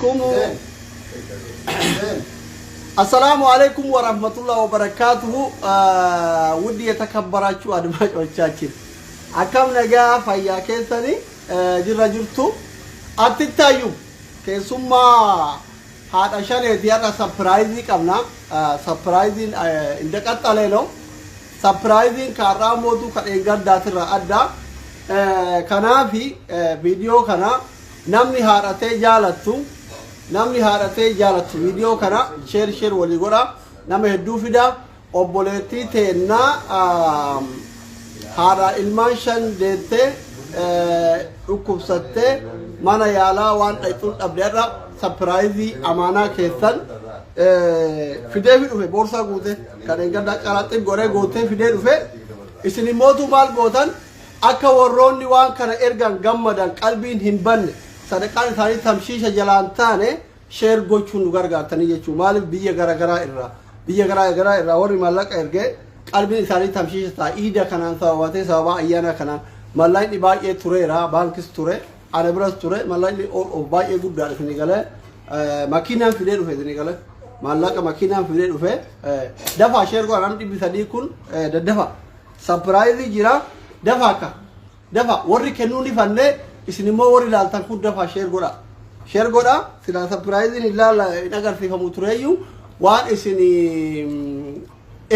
alaikum. Assalamu alaikum warahmatullahi wabarakatuhu። ውድ የተከበራችሁ አድማጮቻችን akkam nagaa fayyaa keessani jirra jirtu አትታዩ keessummaa haadha shaneeti har'a surprise qabna. Surprise iin እንደቀጠለ ነው። Surprise iin kaarraa mootuu kadheen gaddaatirra adda. Kanaafi viidiyoo kana namni haadhatee jaalattu, namni haadhatee jaalattu viidiyoo kana share share walii godha, nama hedduu fida. Obboleettii teennaa haadha ilmaan shan deettee dhukkubsattee mana yaalaa waan dhayxuun dhabdeerra surprise amaanaa keessan fidee fi dhufe. Boorsaa guute kan gaddaa calaxxii godhee guutee fidee dhufe. Isin immootu maal gootan? Akka warroonni waan kana ergan gammadan, qalbiin hin banne, sadaqaan isaanii tamshiisha jalaan taane share gochuun nu gargaartanii jechuudha. Maaliif biyya garaagaraa irraa, biyya garaagaraa irraa warri maallaqa ergee qalbiin isaanii tamshiisha ta'a. Iida kanaan sababatee, sababa ayyaana kanaan mallaqni baay'ee tureera, baankis ture, ana biras ture. Mallaqni baay'ee guddaadha isinii galee. Makiinaan fidee dhufe isinii galee, maallaqa makiinaan fidee dhufe. Dafaa share godha. Namni 300 kun daddafa, surprise jira. Dafa akka dafa warri kennuu ni fannee, isin immoo warri ilaaltan kun dafa share godha, share godha. Silaa surprise iin ilaala hin agarsiifamu tureeyyuu waan isin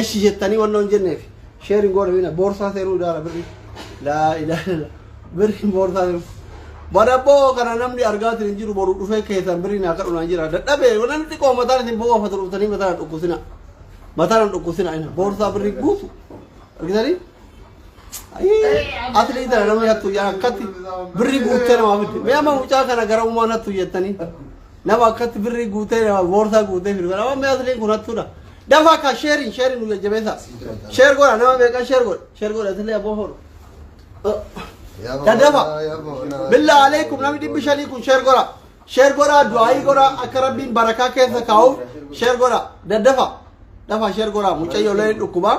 eshi jettanii wanna hin jenneef share hin godha. Bina boorsaa seenuu ilaala birri, laa ilaaha illallah, birri boorsaa seenuu badabboo kana namni argaatiin hin jiru. Boru dhufee keessan birri naa kadhu naan jira dadhabee. Namni xiqqoo mataan isin bo'oofatu dhuftanii mataan dhukkubsina, mataan dhukkubsina. Ina boorsaa birri guutu argitanii. Atlii tana namni hattu akkatti birri guuttee namaa fidde. Mee amma mucaa kana gara uumaan hattu jettanii, nama akkatti birri guutee nama boorsaa guutee fidu kana, mee asliin kun hattuudha. Dafa akka share share nu jajjabeessa. Share godha. Nama meeqa share godha? Share godha. Atillee abboo hodhu. Daddafa. Billaa alaikum, namni 500 kun share godha. Share godha, du'aayii godha, akka Rabbiin barakaa keessa kaa'uuf share godha. Daddafa. Dafa share godha. Mucayyoolee dhukkuba.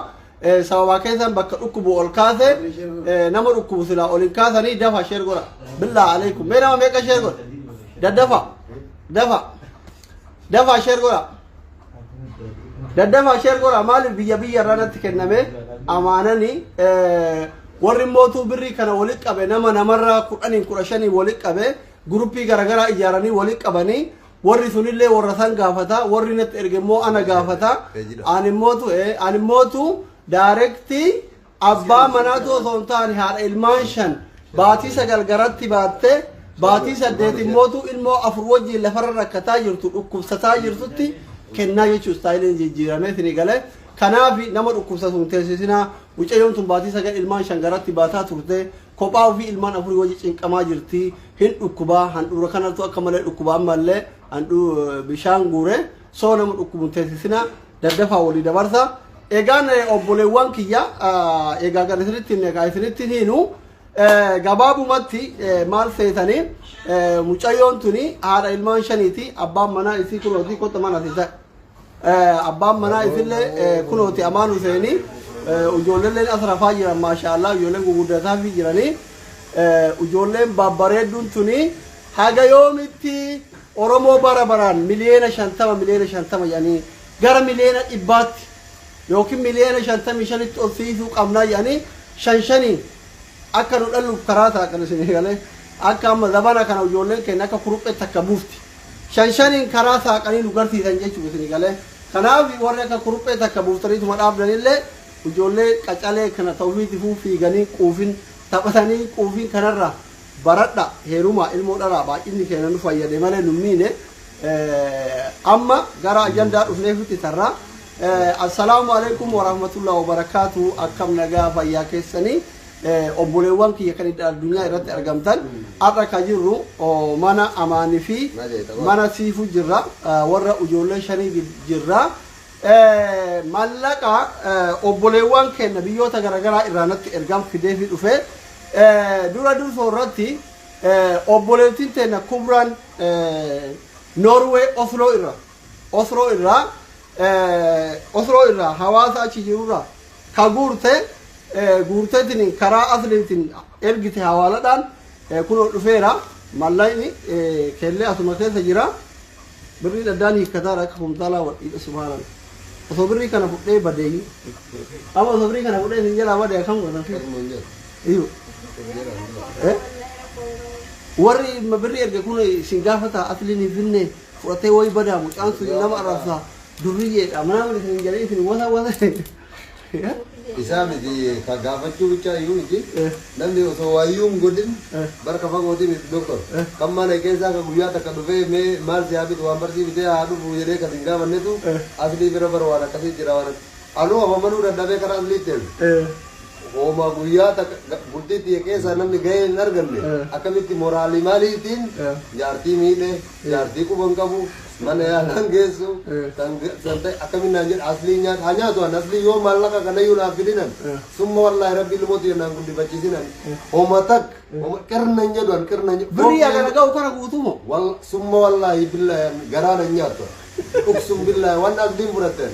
Sababaa keessan bakka dhukkubu ol kaase, nama dhukkubu silaa ol hin kaasanii. Dafa share godha. Billaa alaikum. Mee nama meeqa share godha? Daddafa. Dafa. Dafa share godha. Daddafa share godha. Maaliif biyya biyya irraa natti kenname amaanani. Warri mootuu birrii kana walitti qabe nama namarraa 10n 15n walitti qabe, guruppii garaagaraa ijaaranii walitti qabanii, warri sunillee warra san gaafata, warri natti erge immoo ana gaafata. Ani immootu direct abbaa manaatu osoo hin taane haadha ilmaan shan baatii 9 garatti baattee, baatii 8 immootu ilmoo afur wajjin lafarra rakkataa jirtu, dhukkubsataa jirtutti kennaa jechuun style iin jijjiiramee isinii galee. Kanaaf nama dhukkubsatu hin teessisinaa. Mucayyoon tun baatii 9 ilmaan shan garatti baataa turte, kophaa ofii ilmaan afurii wajji cinqamaa jirti. Hin dhukkubaa, handhuura kanatu akka malee dhukkubaa, ammallee handhuu bishaan guure. Soo nama dhukkubu hin teessisinaa, daddafaa walii dabarsa. Egaan obboleewwan kiyya, egaa gara isinitti egaa isinitti hiinu gabaabumatti maal seetanii, mucayyoon tuni haadha ilmaan shaniiti. Abbaan manaa isii kunooti, kotta mana si ta'e. Abbaan manaa isillee kunooti, Amaan Huseenii. Ijoolleen as rafaa jiran, maashaallah, ijoolleen guguddataa fi jiranii. Ijoolleen babbareedduun tuni haga yoomitti Oromoo bara baraan 50 miliyoona 50 miliyoona jedhanii gara 100 miliyoonatti yookiin 55 miliyoonitti ol siisuu qabnaa jedhanii, shan shaniin akka nu dhalluuf karaa ta'a isin galee. Akka amma zabana kana ijoolleen keenya akka kurupheetti akka buufti shan shaniin karaa saaqanii nu garsiisan jechuudha isin galee. Kanaaf warri akka kuruphee takka buuftaniituma dhaabdanillee ijoollee qacalee kana ta'uufiitifuu fiiganii quufin taphatanii quufin kanarra baradha, heeruma, ilmoo dhalaa. Baay'inni keenya nu fayyade malee nu miine. Amma gara ajandaa dhufneefitti tarraa. Assalaamu alaikum warahmatullahi wabarakaatu. Akkam nagaa fayyaa keessanii? Obboleewwan kiyya kan addunyaa irratti argamtan, har'a ka jirru mana Amaanii fi mana Siifuu jirra, warra ijoollee shanii jirra. Mallaqa obboleewwan keenya biyyoota garaagaraa irraa natti ergan fidee fi dhufe. Dura dursoo irratti obboleettiin teenya Kubraan Noorwee Osloo irra, Osloo irraa hawaasa achi jirurraa ka guurte, guurteetiin karaa asliitiin ergite hawaaladhaan kunoo dhufeera. Mallaqni kellee asuma keessa jira. Birriin addaan hiikkataadha akka kumtaalaa wadhiidha subhaanallah. Osoo birrii kana fudhee badeeyyu. Amma osoo birrii kana fudhee isin jalaa badee akkam gootan? Iyyuu. Eh? Warri birrii erge kun isin gaafata asliin hin finne fudhatee wayi badaa mucaan sun nama arrabsa durriyyeedha manaa isin hin jedhee isin wasa wasa. Isaa miti ka gaafachuu bichaa iyyuu miti. Namni osoo waayyuu hin godhin barka fagootii miti doktor. Kan mana keessaa ka guyyaa takka dhufee mee maal si haa bitu waan barsii bitee haa dhufu jedhee kan hin gaafannetu aslii bira bara waan akkasii jira waan anuu afamanuu dadhabee karaa asliitti erge. Hooma guyyaa takka bultii tiyya keessaa namni gahee hin arganne akkamitti moraalii maaliitiin jaartii miidhe jaartii quba hin qabu mana yaalaan geessu san ta'e akkamiin naan jedha aslii nyaata haa nyaatu an aslii yoo maallaqa kanayyuu naaf fidinan summa wallaahi rabbi ilmoo tiyya naan guddifachiisinan homa takka homa qirna hin jedhu an qirna hin jedhu. Birrii agana ga'u kana guutumo. Wal summa wallaahi billaahi an garaa nan nyaattu uqsum billaahi waan asliin fudhatten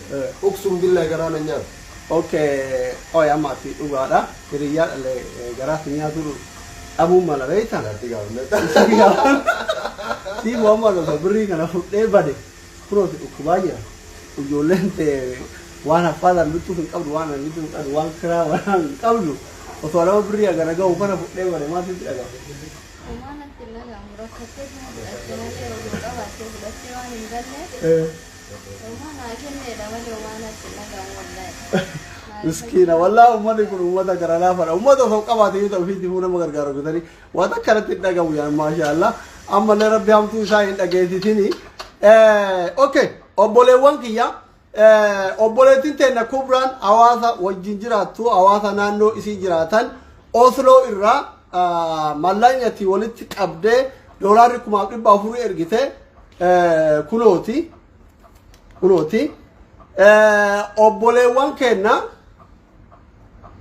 uqsum billaahi garaa nan nyaattu. Okay, oy amma ati dhugaadha. Hiriyyaa dhalee garaatti nyaatu dhabuun mala beektaa? Jaartii gaafannee. Si Muhammad osoo birrii kana fudhee bade kunooti dhukkubaa jira. Ijoolleen ta'e waan haffaataan bittuuf hin qabdu, waan bittuuf hin qabdu, waan kiraa waan hin qabdu. Osoo nama birrii agana ga'u kana fudhee bade maal sitti dhaga'ama? Homaa natti hin dhaga'amu. Rakkattee tuma fudhatte malee oduu qabaattee fudhattee waan hin galleef homaa naa kenneedha malee homaa natti hin dhaga'amu wallaahi. Miskiina wallaahi uummanni kun uummata gara laafaadha. Uummata osoo qabaate yoo ta'u ofiitti nama gargaaru bitanii waan akkanatti hin dhagahu yaa maashaallah. Ammallee rabbi hamtuu isaa hin dhageessisini. Okay, obboleewwan kiyya obboleettiin teenna Kubraan hawaasa wajjin jiraattu hawaasa naannoo isii jiraatan Osloo irraa mallaqni ati walitti qabdee doolaarri 4,400 ergite kunooti. Kunooti. Obboleewwan keenna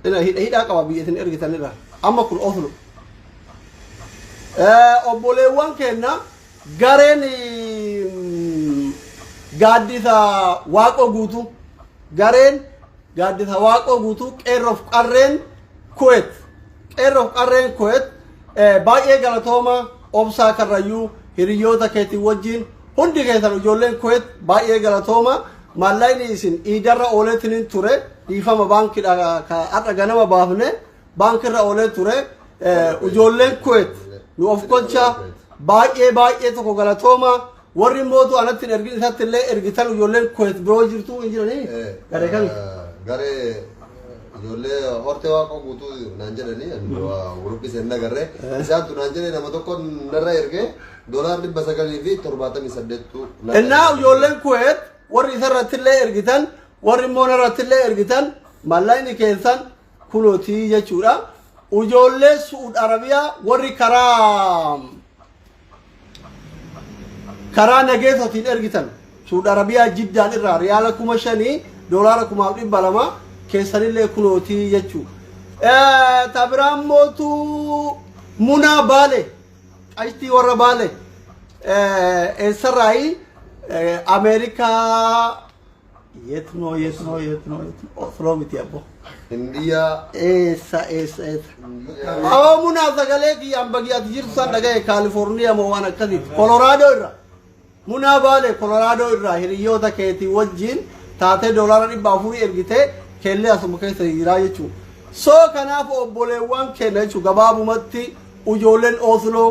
hidhaa qaba biyya isin ergitanirra. Amma kun Oslo. Obboleewwan keenna gareen gaaddisa waaqoo guutuu gareen gaaddisa waaqoo guutuu qeerroof qarreen Kuwait qeerroof qarreen Kuwait baay'ee galatooma obsaa karrayyuu hiriyoota keetii wajjin hundi keessan ijoolleen Kuwait baay'ee galatooma maallaqni isin iidarra ooleetiin ture dhiifama baankiidha ka har'a ganama baafne baankirra oolee ture ijoolleen Kuwait nu of kolcha baay'ee baay'ee tokko galatooma warri mootu anatti hin ergin isatti illee ergitan ijoolleen Kuwait biroo jirtu hin jiranii garee kami. Garee ijoollee hortee waaqoo guutuu naan jedhanii guruppi seen nagarree isaantu naan jedhee nama tokko narra ergee doolaar 978tu. Innaa ijoolleen Kuwait warri isarratti illee ergitan warri immoo narratti illee ergitan mallaqni keessan kunootii jechuudha. Ijoollee Su'uud Arabiyaa warri karaa nageessotiin ergitan Su'uud Arabiyaa Jiddaan irraa riyaala 5,000 doolaara 2,200 keessanillee kunootii jechuudha. Ta biraan mootu Munaa Baale qashtii warra Baale eessarraayi Ameerikaa የት ነው የት ነው የት ነው የት ነው Osloo miti abbo. Hindiyaa. Eessa eessa eessa. Awoo Munaa sagalee kiyyaan bagii ati jirtu san dhagaye Kaalifoorniyaa moo waan akkasiiti. Koloraadoo irra. Munaa Baale Koloraadoo irraa hiriyoota keetii wajjin taatee doolaara 400 ergitee keellee asuma keessa jiraa jechuudha. So kanaaf obboleewwan keenya jechuudha gabaabumatti ijoolleen Osloo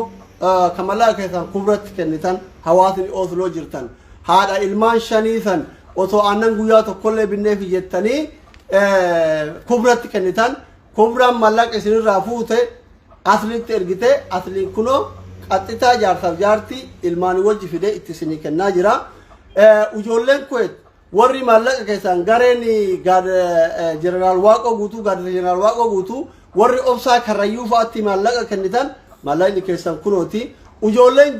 kan mallaqa keessan kubratti kennitan hawaasni Osloo jirtan haadha ilmaan shanii san osoo aannan guyyaa tokkollee binneef jettanii kubratti kennitan kubraan mallaqa isinirraa fuute aslitti ergite asliin kunoo qaxxitaa jaarsaaf jaartii ilmaan wajji fidee itti isinii kennaa jira. Ijoolleen Kuwait warri maallaqa keessan gareen jeneraal Waaqoo guutuu gaaddisa jeneraal Waaqoo guutuu warri obsaa karrayyuu fa'aatti maallaqa kennitan maallaqni keessan kunooti. Ijoolleen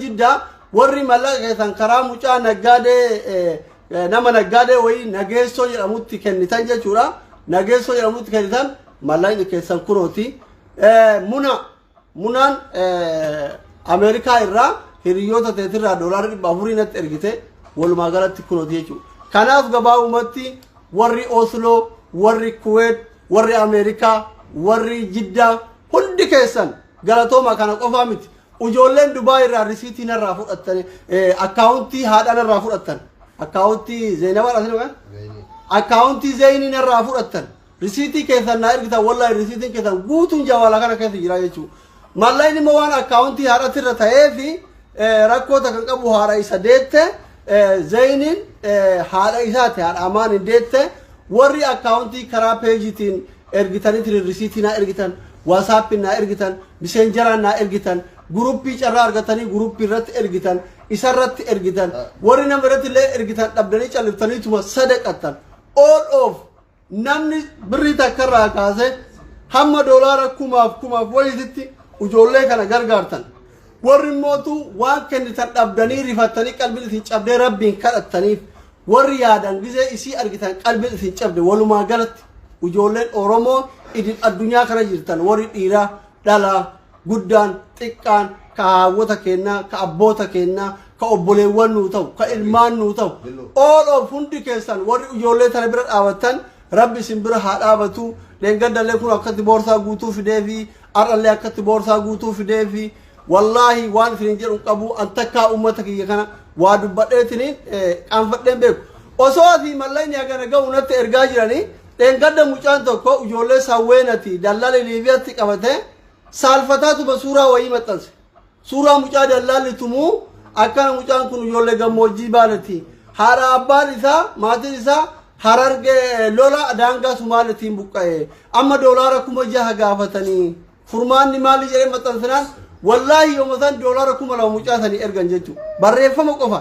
Jiddaa warri maallaqa keessan karaa mucaa naggaadee nama naggaadee wayii nageessoo jedhamutti kennitan jechuudha. Nageessoo jedhamutti kennitan maallaqni keessan kunooti. Muna Munaan Ameerikaa irraa hiriyoota teetirraa doolaara 400 natti ergite walumaa galatti kunooti jechuudha. Kanaaf gabaabumatti warri Osloo, warri Kuwait, warri Ameerikaa, warri Jiddaa hundi keessan galatooma kana qofaa miti. Ijoolleen Dubaay irraa risiitii narraa fudhattan, akkaawuntii haadha narraa fudhattan, akkaawuntii Zeenabaa dha maqaan? Akkaawuntii Zeenii narraa fudhattan. Risiitii keessan naa ergitan, wallaahi risiitiin keessan guutuun jawaala kana keessa jira jechuudha. Mallaqni immoo waan akkaawuntii haadhatti irra ta'ee fi rakkoo takka qabu haadha isa deette Zeyniin haadha isaati haadha amaan hin deette. Warri akkaawuntii karaa peejiitiin ergitanii risiitii naa ergitan, waasaappiin naa ergitan, miseenjaraan naa ergitan, guruppii carraa argatanii guruppii irratti ergitan, isarratti ergitan, warri nama irratti illee ergitan dhabdanii calliftaniituma sadaqattan, all of namni birrii takka irraa kaasee hamma doolaara kumaaf kumaaf wayititti ijoollee kana gargaartan, warri immootu waan kennitan dhabdanii rifattanii qalbiin isin cabdee rabbiin kadhattaniif, warri yaadan gizee isii argitan qalbiin isin cabde, walumaa galatti ijoolleen Oromoo idil addunyaa kana jirtan, warri dhiiraa dhalaa guddaan xiqqaan, ka haawwota kennaa, ka abboota kennaa, ka obboleewwan nuu ta'u, ka ilmaan nuu ta'u, all of hundi keessan warri ijoollee tana bira dhaabattan, rabbi isin bira haa dhaabatu. Dheengaddallee kun akkatti boorsaa guutuu fideefi, har'allee akkatti boorsaa guutuu fideefi. Wallaahi waan isin jedhu hin qabu. An takkaa uummata kiyya kana waa dubbadheetiniin qaanfadheen beeku. Osoo asii mallaqni hagana ga'u natti ergaa jiranii, dheengadda mucaan tokko ijoollee sawweenati dallala Liibiyaatti qabatee saalfataatuma suuraa wayii maxxanse. Suuraa mucaa dallaalli tumuu akkana. Mucaan kun ijoollee gammoojjii Baaleti. Haadha abbaan isaa, maatiin isaa Harargee, lola daangaa Sumaaletiin buqqa'e. Amma doolaara 6,000 gaafatanii furmaanni maali jedhee maxxansinaan, wallaahi yooma isaan doolaara 2,000 mucaa sanii ergan jechuudha. Barreeffama qofa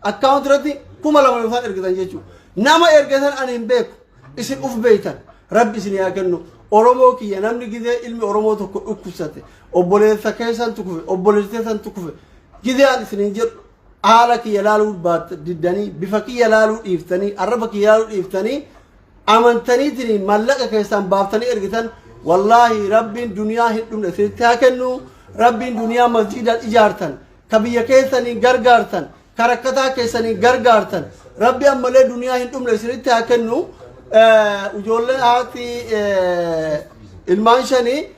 akkaawunti irratti 2,000 yoo isaan ergitan jechuudha. Nama ergatan ani hin beeku, isin uf beeytan. Rabbi isin haa kennu. Oromoo kiyya, namni gizee ilmi Oromoo tokko dhukkubsate, obboleessa keessantu kufe, obboleessa keessantu kufe, gizee an isin hin jedhu haala kiyya laaluu diddanii, bifa kiyya laaluu dhiiftanii, arraba kiyya laaluu dhiiftanii, amantaniitiin mallaqa keessan baaftanii ergitan, wallaahi rabbiin duniyaa hin dhumne isinitti haa kennu. Rabbiin duniyaa masjiidaan ijaartan, ka biyya keessanii gargaartan, ka rakkataa keessanii gargaartan, rabbi ammallee duniyaa hin dhumne isinitti haa kennu. Ijoolleen haati ilmaan shanii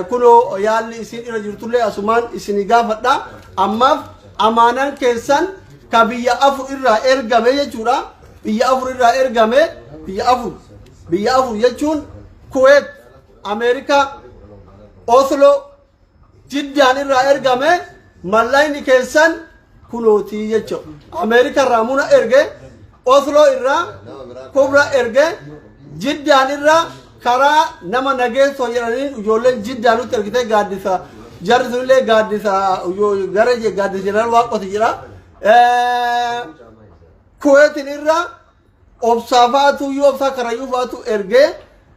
kunoo yaalli isin irra jirtullee asumaan isinii gaafadha. Ammaaf amaanaan keessan ka biyya afur irraa ergame jechuudha. Biyya afur irraa ergame, biyya afur, biyya afur jechuun Kuweet, Ameerikaa, Oslo, Jiddaan irraa ergame mallaqni keessan kunootii jechuudha. Ameerikaa irraa muna erge, Oslo irraa Kubra erge, Jiddaan irraa karaa nama nageessoo jedhaniin ijoolleen Jiddaa nutti ergite. Gaaddisa jarri sunillee gaaddisa gara gaaddisa jeneraal Waaqoti jedha. Kuweetiin irraa obsaa fa'aatu yoo obsaa Karayyuu fa'aatu ergee.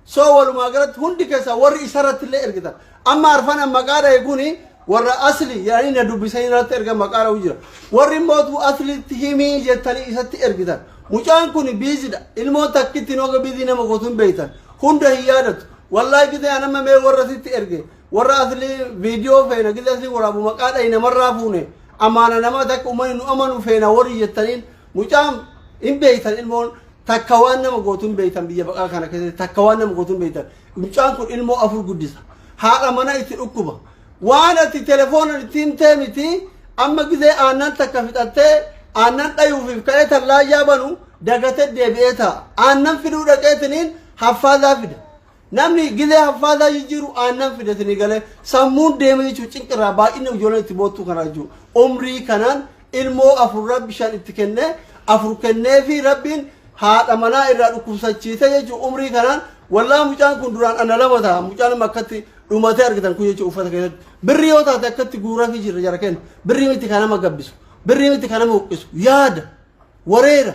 Soo walumaa galatti hundi keessaa warri isarratti illee ergitan, amma arfan maqaa dha'e kuni warra asli jedhanii na dubbisanii irratti ergan maqaa dha'u jira. Warri immoo aslitti himii jettanii isatti ergitan, mucaan kun busy dha. Ilmoon takkitti nooga busy nama gootu hin beektan, hunda hin yaadatu. Wallaahi gizee anamma mee warra sitti erge, warra asli viidiyoo feena, gizee asli waraabu maqaa dha'i namarraa fuune, amaana nama takka uummanni nu amanu feena warri jettaniin, mucaan hin beektan, ilmoon takka waan nama gootu hin beektan. Biyya baqaa kana keessatti takka waan nama gootu hin beektan. Mucaan kun ilmoo afur guddisa, haadha mana itti dhukkuba. Waan ati telefoona itti himtee miti. Amma gizee aannan takka fixattee aannan dhayuufiif ka'ee tallaajaa banu dagatee deebi'ee ta'a. Aannan fiduu dhaqeetiniin haffaazaa fida. Namni gizee haffaazaa jijjiiru aannan fidatanii galee sammuun deema jechuun cinqirraa baay'ina ijoolleen itti boottuu kanaa jechuudha. Umrii kanaan ilmoo afur rabbi shan itti kennee, afur kennee fi rabbiin haadha manaa irraa dhukkubsachiise jechuun umrii kanaan. Wallaa mucaan kun duraan ana lama ta'a. Mucaan amma akkatti dhumatee argitan kun jechuun uffata keessatti birrii yoo taate akkatti guuraa fi jirra jara kenna. Birrii miti kan nama gabbisu, birrii miti kan nama huqqisu, yaada wareera.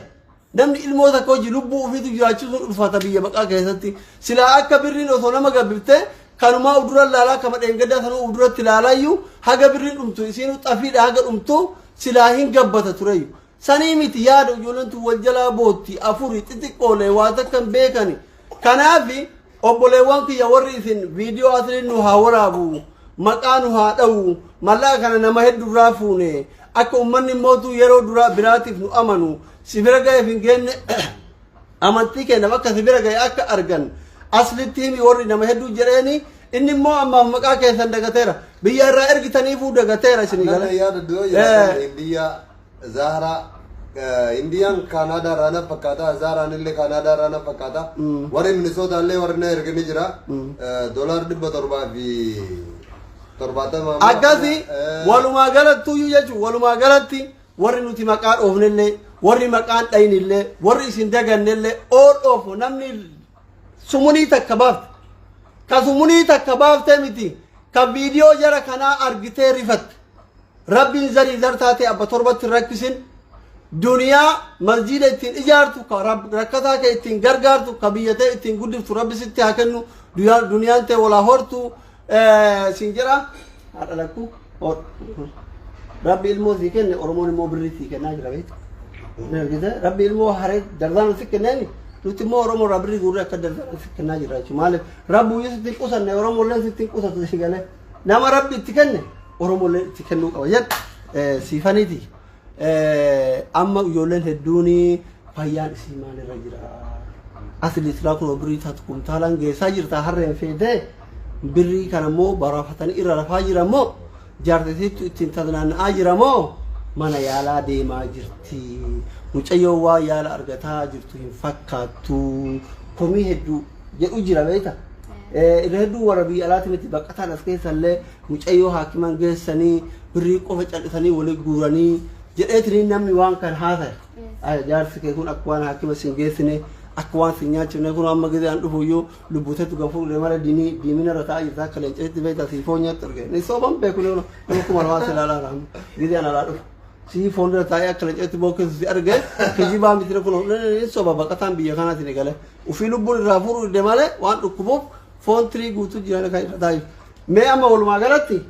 Namni ilmoo takka hojii lubbuu ofiitu jiraachisuun ulfaata biyya baqaa keessatti. Silaa akka birriin osoo nama gabbifte kanumaa udura laalaa kama dheengaddaa sanuu uduratti laalaayyuu haga birriin dhumtu isiin xafiidha haga dhumtu silaa hin gabbata tureyyuu. Sanii miti, yaada ijoolleen tun wal jalaa bootti, afuri xixiqqoolee waa takka hin beekani. Kanaafi obboleewwan kiyya, warri isin viidiyoo asliin nu haa waraabu, maqaa nu haa dha'u, mallaqa kana nama hedduurraa fuune, akka uummanni mootuu yeroo duraa biraatiif nu amanu, si bira ga'eef hin geenne, amantii kennaaf akka si bira ga'e akka argan aslitti himi warri nama hedduu jedheeni. Inni immoo ammaaf maqaa keessan dagateera. Biyya irraa ergitaniifuu dagateera isinii Nama galee. yaada dura jiraatan Indiyaa Zaaraa Indiyaan Kaanaadaa irraa na fakkaata Zaaraan illee Kaanaadaa irraa na fakkaata warri Minisootaa illee warri na ergani jira doolaar 770. Akkasi walumaa galattuyyuu jechuun walumaa galatti warri nuti maqaa dhoofnellee, warri maqaan dhayinillee, warri isin dagannellee, all of namni sumunii takka baafte, ka sumunii takka baaftee miti, ka viidiyoo jara kanaa argitee rifatte, Rabbiin zarii zartaatee abba torbatti hin rakkisin. Duniyaa masjiida ittiin ijaartu, ka rakkataa kee ittiin gargaartu, ka biyya tee ittiin guddiftu Rabbi sitti haa kennu. Duniyaan tee walaa hortu siin jedha. Haadha lakkuu, Rabbi ilmoo sii kenne, Oromoon immoo birrii sii kennaa jira, beektu. Ni argite? Rabbi ilmoo haree dardaan si kenneeni, nuti immoo Oromoo irraa birrii guurree akka dardaan si kennaa jira jechuudha. Maaliif? Rabbi iyyuu sitti hin qusanne, Oromoo illee sitti hin qusatu si galee. Nama Rabbi itti kenne Oromoo illee itti kennuu qaba jedha. Siifaniiti. Amma ijoolleen hedduun fayyaan isii maalirra jira? Asli silaa kun birrii taatu kumtaalaan geessaa jirta, harreen feetee birrii kana immoo baraafatanii irra rafaa jira moo, jaartisiitu ittiin taznaanna'aa jira moo, mana yaalaa deemaa jirti? Mucayyoo waa yaala argataa jirtu hin fakkaattu. Komii hedduu jedhu jira, beekta. Irra hedduu warra biyya alaati miti, baqataan as keessa illee mucayyoo haakiman geessanii birrii qofa cal'isanii walii guuranii jedheetini namni waan kan haasa'e. Ay, jaarsi kee kun akka waan haakima sin geessine, akka waan sin nyaachifne, kun amma gizee an dhufu iyyuu lubbuutetu gafuu malee diinii diimina irra taa'aa jirta akka leencatti, beekta, sii foon nyaattu arge. Ni sooban beeku, ni nama 2000 si ilaalaa raam gizee an alaa dhufu. Sii foon irra taa'ee akka leencatti bookeessu si arge, kijibaa miti kun, ni soba baqataan biyya kanaati ni gale. Ufii lubbuun irraa fuudhuu dide malee waan dhukkubuuf foon tirii guutuu jiran kan irra taa'u. Mee amma walumaa galatti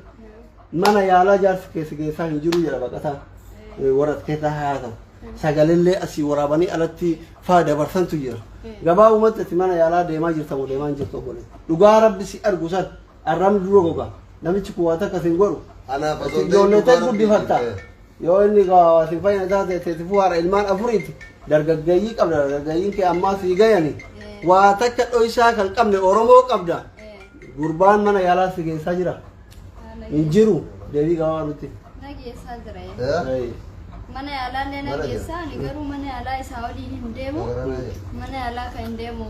mana yaalaa jaarsi keessa geessaa hin jiru jedha baqataan. Warra as keessaa haasa'u. Sagalellee asii waraabanii alatti faa dabarsantu jira. Gabaabumatti ati mana yaalaa deemaa jirta moo deemaa hin jirtu, obboleetti? Dhugaa Rabbi si argu san arrabni dura goga. Namichi kun waa takka sin godhu. Anaaf osoo hin ta'in Ijoollee ta'e dhugaa guddifatta. Rabbii. Yoo inni si fayyada taate teetifuu haadha ilmaan afuriiti. Dargaggeeyyii qabda, dargaggeeyyiin kee ammaa sii gayani. Waa takka dho'isaa kan qabne Oromoo qabda. Gurbaan mana yaalaa si geessaa jira? Hin jiru. Deebii gabaabaa nutti. Na geessaa jira. Eh? Mana yaalaallee na Mana jira. geessaa, ani garuu mana yaalaa isaa waliin hin deemu. Mana yaalaa kan hin deemu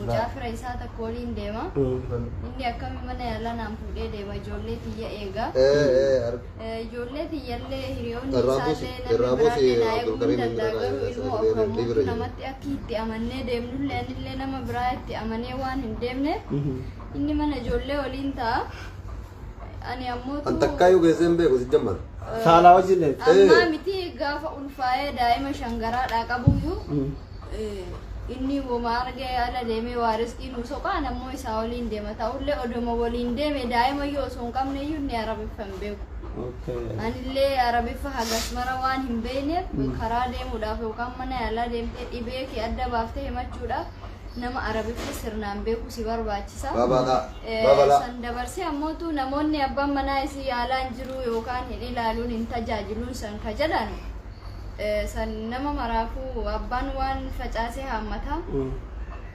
mucaa fira isaa tokko waliin deema. Inni akkami mana yaalaa naan fuudhee deema, ijoollee tiyya eega. Eh, eh, arga. Ijoollee tiyyallee hiriyoonni Irraa buusi, isaallee namni irraa buusi, biraallee naa eeguu Abdulkariim hin danda'a, bira garuu kaa'e, ilmoo bira aframuutu jira. namatti akka itti amannee deemnullee anillee nama biraa itti amanee waan hin deemneef inni mana ijoollee waliin ta'a. Ani ammoo An takkaayyuu geessee hin beeku si jammar. Saalaa wajjin deemte. Ammaa miti, gaafa ulfaa'ee daa'ima shangaraadhaa qabuyyuu inni woma argee ala deemee waa riskii nuu soqaan ammoo isaa waliin deema. Ta'ullee odoma waliin deeme daa'ima iyyuu osoo hin qabne iyyuu inni Arabiffa hin beeku. Anillee Arabiffa hagas mara waan hin beekneef karaa deemuudhaaf yookaan mana yaalaa deemtee dhibee kee adda baaftee himachuudhaaf nama Arabiffa sirnaan beeku si barbaachisa. Babalaa. Babalaa. San dabarsee ammootu namoonni abbaan manaa isii yaalaa hin jiru yookaan hin ilaaluun hin tajaajiluun san ka jedhan, san nama maraafuu abbaan waan facaasee haammata.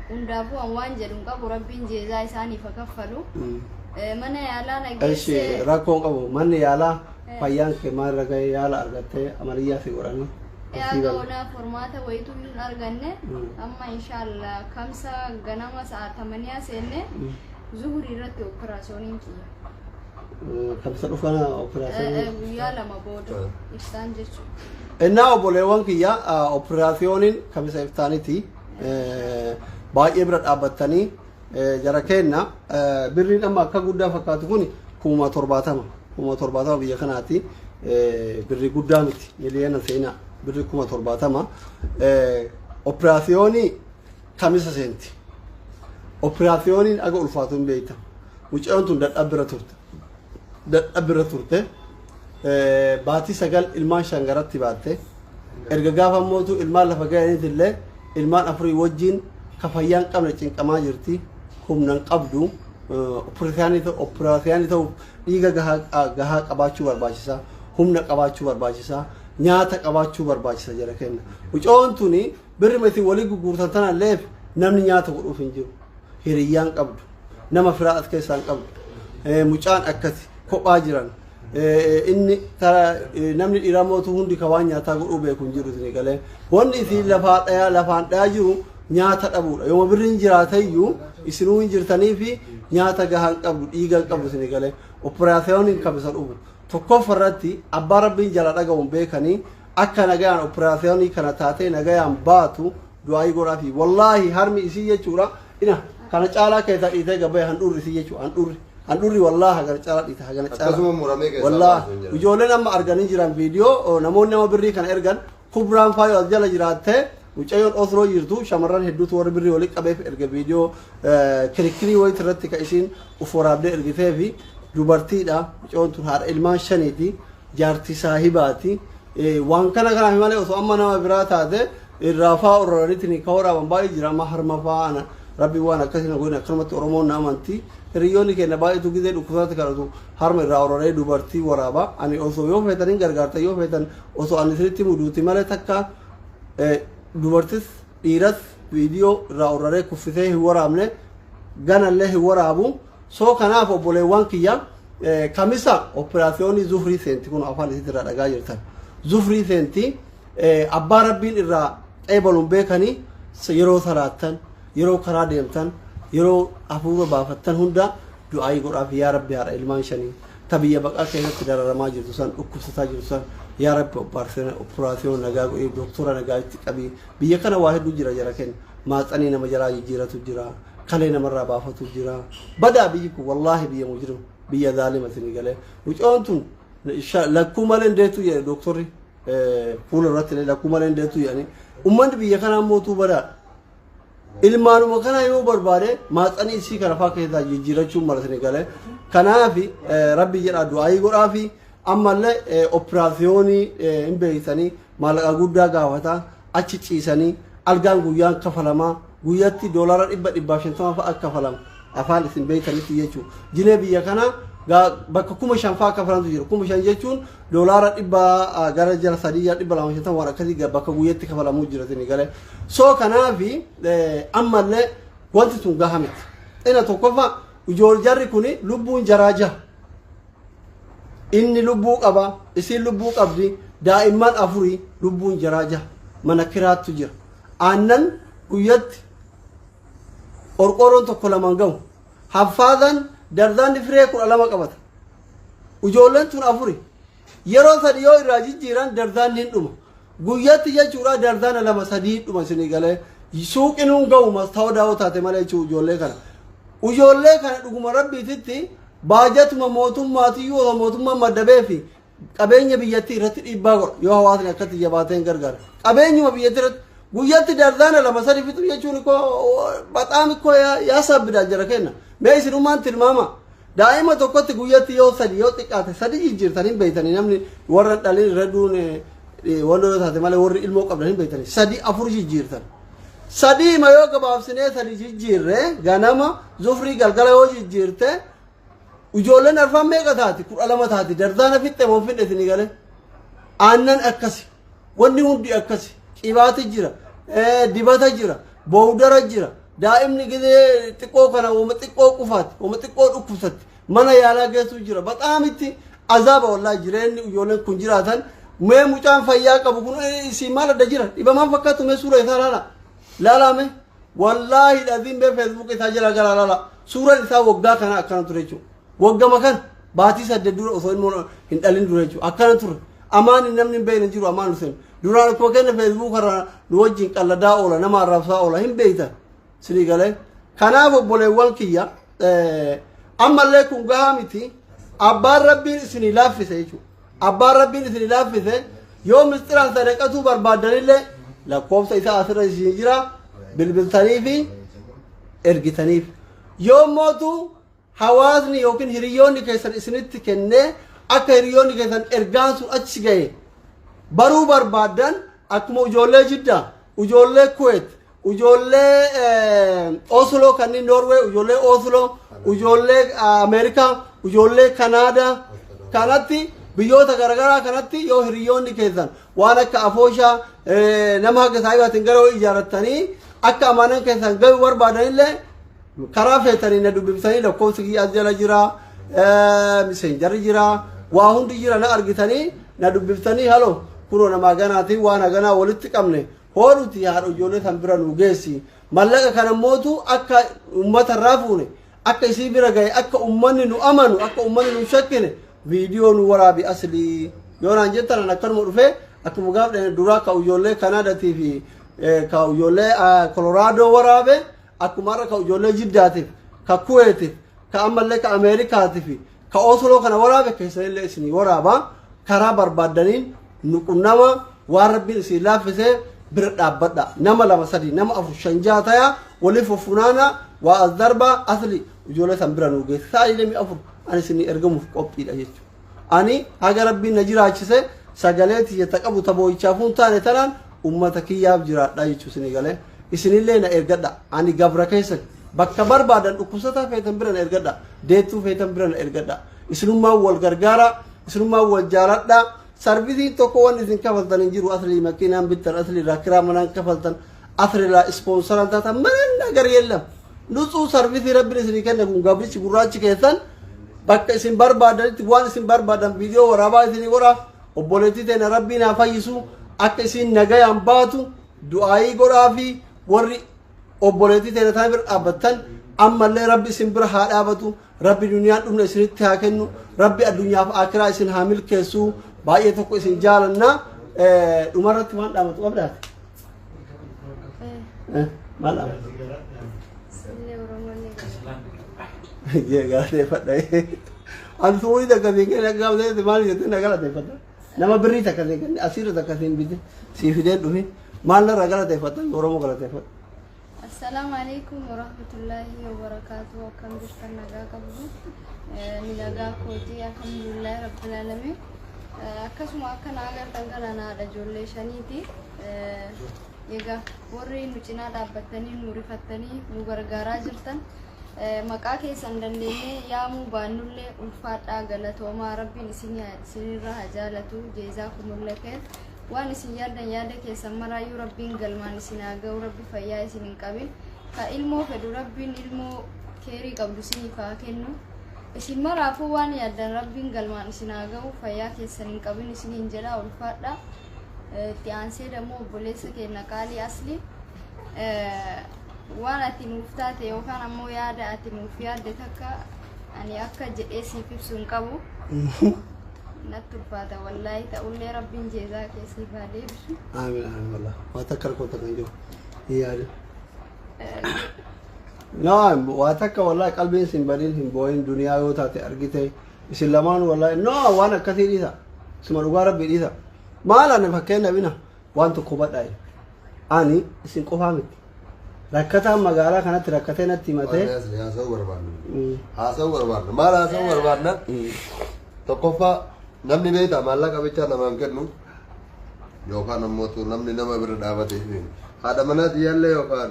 Hundaafuu an waan jedhu hin qabu, Rabbiin jeezaa isaaniif haa kaffalu. Mana yaalaa na Eshi, geessee rakkoon qabu manni yaalaa fayyaan kee maalirra ga'e, yaala argattee amaliyyaa si godhanii? Yaa onaa formaata wayituu hin arganne. Amma inshaallah kamsa ganama sa'a 8 seenne zuhurii irratti operaasiyooniin kiyya. Kamsa dhufana operaasiyoonii? Guyyaa 2 booda iftaan jechuudha. Innaa obboleewwan kiyya, operaasiyooniin kamisa iftaaniti. Baay'ee bira dhaabbattanii jara kenna. Birriin amma akka guddaa fakkaatu kun 70,000, 70,000 biyya kanaati. Birrii guddaa miti, miliyoona seenaa birrii 70,000. Operaasiyoonii kamisa seenti. Operaasiyooniin aga ulfaatu hin beekta. Mucayyoon tun dadhabbira turte. Dadhabbira turte. Baatii 9 ilmaan shangaratti baatte. Erga gaafa mootu ilmaan lafa ga'aniit illee ilmaan afurii wajjin ka fayyaan qabne cinqamaa jirti. Humna hin qabdu. Operaasiyoonii ta'uuf dhiiga gahaa qabaachuu barbaachisa. Humna qabaachuu barbaachisa. Nyaata qabaachuu barbaachisa jara kenna. Mucayyoon tuni birri miti walii gurgurtan tanallee namni nyaata godhuuf hin jiru. Hiriyyaan qabdu. Nama firaa as keessaa hin qabdu. Mucaan akkasi kophaa jiran. Inni namni dhiiraa mootuu hundi ka waan nyaataa godhuu beeku hin jiru isinii galee. Wanni isin lafaa dhayaa lafaan dhayaa jiru nyaata dhabuudha. Yooma birriin jiraateyyuu isinuu hin jirtanii fi nyaata gahaa hin qabdu, dhiiga hin qabdu isinii galee. Operaasiyooniin kamisa dhufu. Tokkoffaa irratti abbaa rabbiin jala dhaga'uun beekanii akka nagayaan operaasiyoonii kana taatee nagayaan baatu du'aayii godhaafi. Wallaahi harmi isii jechuudha. Ina kana caalaa keessaa dhiitee gabee handhuurri isii jechuudha. Handhuurri. Handhuurri wallaahi hagana caalaa dhiita hagana caalaa. Akkasuma muramee keessaa Wallaahi baasuun jira. Ijoolleen amma arganii jiran viidiyoo namoonni nama birrii kana ergan kubraan faayoo as jala jiraattee mucayyoon Osloo jirtu shamarran hedduutu warri birrii walitti qabeef erga viidiyoo kirikkirii wayit irratti ka isiin uf waraabdee ergitee fi dubartiidha. Mucayyoon tun haadha ilmaan shaniiti, jaartii saahibaati. Waan kana kanaaf malee osoo amma nama biraa taate irraa faa ororaniitiin ka waraaban baay'ee jira. Amma harma faa ana rabbi waan akkasii na godhin, akkanumatti Oromoon na amanti. Hiriyoonni keenya baay'eetu gizee dhukkubsatti kadhatu harma irraa ororee dubartii waraaba. Ani osoo yoo feetan hin gargaarta, yoo feetan osoo ani isinitti muduuti malee takka dubartis dhiiras viidiyoo irraa ororee kuffisee hin waraabne, ganallee hin waraabu. Soo kanaaf obboleewwan kiyya, kamisa operaasiyoonii zufrii seenti. Kun afaan isitti irraa dhagaa jirtan zufrii seenti. Abbaa rabbiin irraa qeebaluun beekanii yeroo salaattan, yeroo karaa deemtan, yeroo hafuura baafattan hunda du'aayii godhaaf. Yaa rabbi, haadha ilmaan shanii ta biyya baqaa keessatti dararamaa jirtu san, dhukkubsataa jirtu san, yaa rabbi, operaasiyoon nagaa godhii, doktora nagaa itti qabii. Biyya kana waa hedduu jira jara kenna. Maaxanii nama jalaa jijjiiratu jira, kalee namarraa baafatu jira. Badaa biyyi kun wallaahi biyya mujrim, biyya zaalima isinii galee. Mucoon tun lakkuu malee hin deettu jedhe doktorri. Fuula irratti illee lakkuu malee hin deettu jedhanii. Ummanni biyya kanaa mootuu badaadha. Ilmaanuma kana yoo barbaade maaxanii isii kana faa keessaa jijjiirachuun mala isinii galee. Kanaafi rabbi jedhaa du'aayii godhaafi. Ammallee operaasiyoonii hin beeksisanii maallaqa guddaa gaafata. Achi ciisanii algaan guyyaan kafalamaa, guyyatti doolaara 150 fa'a kafalama afaan isin beektanitti jechuudha. Jinee biyya kanaa bakka 5,000 fa'a kafalantu jira. 5,000 jechuun doolaara dhibba gara jala sadii jala 250 waan akkasii bakka guyyatti kafalamuu jira isinii galee. Soo kanaafi ammallee wanti sun gaha miti. Ina tokkoffaa ijool jarri kuni lubbuun jaraa jaha. Inni lubbuu qaba, isiin lubbuu qabdi, daa'imman afurii, lubbuun jaraa jaha. Mana kiraattu jira. Aannan guyyatti qorqoorroon tokko lamaan gahu. Haffaazan dardaanni firee 12 qabata. Ijoolleen tun afuri. Yeroo sadi yoo irraa jijjiiran dardaanni hin dhuma. Guyyatti jechuudha dardaana lama sadii dhuma isinii galee. Suuqinuun gahu mastaawodaa yoo taate malee jechuudha ijoollee kana. Ijoollee kana dhuguma rabbiititti baajatuma mootummaatiyyuu osoo mootummaan maddabee fi qabeenya biyyattii irratti dhiibbaa godha yoo hawaasni akkatti jabaatee hin gargaara. Qabeenyuma biyyattii irratti guyyatti dardaana lama sadi fixu jechuun koo baxaam koo yaa jara kenna. Mee isinummaan tilmaama. Daa'ima tokkotti guyyatti yoo sadi, yoo xiqqaate sadi jijjiirtan hin beektanii. Namni warra dhalin irra duun wanta yoo taate malee warri ilmoo qabdan hin beektanii sadi afur jijjiirtan. Sadii ma yoo gabaabsinee sadi jijjiirre, ganama, zufrii, galgala yoo jijjiirte, ijoolleen arfan meeqa taati? 12 taati. Dardaana fixxe moo fixxe isinii galee? Aannan akkasi, wanni hundi akkasi, qibaati jira, dibata jira, boowdara jira. Daa'imni gizee xiqqoo kana wama xiqqoo qufaati, wama xiqqoo dhukkubsatti, mana yaalaa geessuu jira. Baxaamitti azaaba wallaahi jireenyi ijoolleen kun jiraatan. Mee mucaan fayyaa qabu kun isii maal adda jira? Dhibamaan fakkaatu. Mee suura isaa laala, laalame. Wallaahi dhaziin mee Facebook isaa jala gara laala. Suuraan isaa waggaa kana akkana ture jechuudha. Waggama kana baatii 8 dura osoo ilmoo hin dhalin dura jechuudha akkana ture. Amaan namni hin beekne jiru. Amaan Hussein duraan akkuma kenna Facebook irraa nu wajjin qalladaa oola, nama arrabsaa oola, hin beektan sinii galee. Kanaaf obboleewwan kiyya, ammallee kun gahaa miti. Abbaan rabbiin isinii laaffise jechuudha. Abbaan rabbiin isinii laaffise yoo misxiraan sadaqatuu barbaaddanillee lakkoofsa isaa asirra isin jira, bilbiltanii fi ergitaniif. Yoo mootu hawaasni yookiin hiriyoonni keessan isinitti kennee akka hiriyoonni keessan ergaan sun achi gahe baruu barbaaddan, akkuma ijoollee Jiddaa, ijoollee Kuwait, ijoollee Oslo kanneen Norway, ijoollee Oslo, ijoollee Ameerikaa, ijoollee Kanaadaa kanatti, biyyoota garaagaraa kanatti yoo hiriyoonni keessan waan akka afooshaa nama haga saayibaatiin gara wayii ijaarrattanii akka amaanan keessan gahuu barbaadanillee Karaa feetanii na dubbiftanii, lakkoofsi kiyya as jala jira, Messengerri jira, waa hundi jira. Na argitanii na dubbiftanii, "Hello, kunoo namaa ganaatiin waan haganaa walitti qabne, hoodhuti haadha ijoollee tan bira nu geessi. Mallaqa kana mootu akka uummata irraa fuune, akka isii bira gahe, akka uummanni nu amanu, akka uummanni nu shakkine viidiyoo nu waraabi aslii," yoo naan jettan, an akkanuma dhufee akkuma gaaf duraa ka ijoollee Kanaadatii fi ka ijoollee Koloraadoo waraabe, akkuma har'a ka ijoollee Jiddaatiif, ka Kuweetiif, ka ammallee ka Ameerikaatiif, ka Osloo kana waraabe, keessanillee isinii waraaba. Karaa barbaaddaniin nu qunnama. Waan Rabbiin isin laaffisee bira dhaabbadha. Nama lama, sadi, nama afur, shan, jaha tayaa waliif funaana, waa as darbaa, asli ijoollee san bira nu geesse. Sa'a 24 ani isinii ergamuuf qophiidha jechuudha. Ani haga Rabbiin na jiraachise sagalee tiyya ta qabu ta boo'ichaafuu hin taane tanaan ummata kiyyaaf jiraadha jechuu isinii galee. Isinillee na ergadha. Ani gabra keessan. Bakka barbaadan, dhukkubsataa feetan bira na ergadha, deettuu feetan bira na ergadha. Isinummaan wal gargaara, isinummaan wal jaaladha. Serviceiin tokko wanni isin kafaltan hin jiru. Aslii makiinaan bittan, aslii irraa kiraa manaan kafaltan, asirraa sponsoran taatan ምንም ነገር የለም. ንጹህ service Rabbiin isinii kenne kun gabrichi gurraachi keessan bakka isin barbaadanitti waan isin barbaadan viidiyoo waraabaa isinii godhaa. Obboleettii teenya Rabbiin haa fayyisu, akka isin nagayaan baatu du'aayii godhaa fi warri obboleettii teenya tana bira dhaabbattan ammallee Rabbi isin bira haa dhaabatu. Rabbi duniyaan dhumna isinitti haa kennu, Rabbi addunyaaf akiraa isin haa milkeessu. Baay'ee tokko isin jaalannaa. Dhumarratti waan dhaamatu qabdaate? Maal dhaamatu? Sillee Oromoollee. Galateeffadha. Ani suurii takka siin kenne akka gaafate maal jettee na galateeffadha? Nama birrii takka siin kenne, asiirra takka siin bite sii fideen dhufe, maal narraa galateeffadha? Oromoo galateeffadha. Assalaamu alaikum warahmatullaahi wabarakaatuh. Akkam jirtan? Nagaa qabdu? Ni nagaa kootii, alhamdulillahi rabbil alamin. Akkasuma akka na agartan kana naadha ijoollee shaniiti. Egaa warri nu cinaa dhaabbattanii nu rifattanii nu gargaaraa jirtan, maqaa keessan dandeenyee yaamuu baannullee, ulfaadhaa, galatoomaa. Rabbiin isinirraa haa jaalatu. Jeezaakumullah kheer. Waan isin yaaddan yaada keessan maraayyuu Rabbiin galmaan isin haa ga'u. Rabbi fayyaa isin hin qabin. Ka ilmoo fedhu Rabbiin ilmoo keerii qabdu isiniif haa kennu. Isin maraafuu waan yaaddan Rabbiin galmaan isin haa ga'u, fayyaa keessan hin qabin isiniin jedha, ulfaadha. Itti aansee dammoo obboleessa keenya qaalii asli, waan ati nuuf taate yookaan ammoo yaada ati nuuf yaadde takka ani akka jedhee siif ibsu hin qabu. Natti ulfaata wallaahi. Ta'ullee Rabbiin jeezaa kee siif haa deebisu. Amiin, amiin, wallah. Waa takka rakkoo takka hin jiru. Hin yaadin. No, waa takka wallahi qalbiin sin badin, hin boo'in. Duniyaa yoo taate argite isin lamaan wallahi, no, waan akkasii dhiisa. Suma dhugaa Rabbii dhiisa. Maal, ani fakkeenya bina waan tokko hubadhaa. Ani isin qofaa miti. Rakkataan magaalaa kanatti rakkatee natti himatee. Haasa'uu barbaadna. Haasa'uu barbaadna. Maal haasa'uu barbaadna? Tokkoffaa, namni beektaa maallaqa bichaa namaan kennu yookaan ammoo namni nama bira dhaabatee haadha manaa yaallee yookaan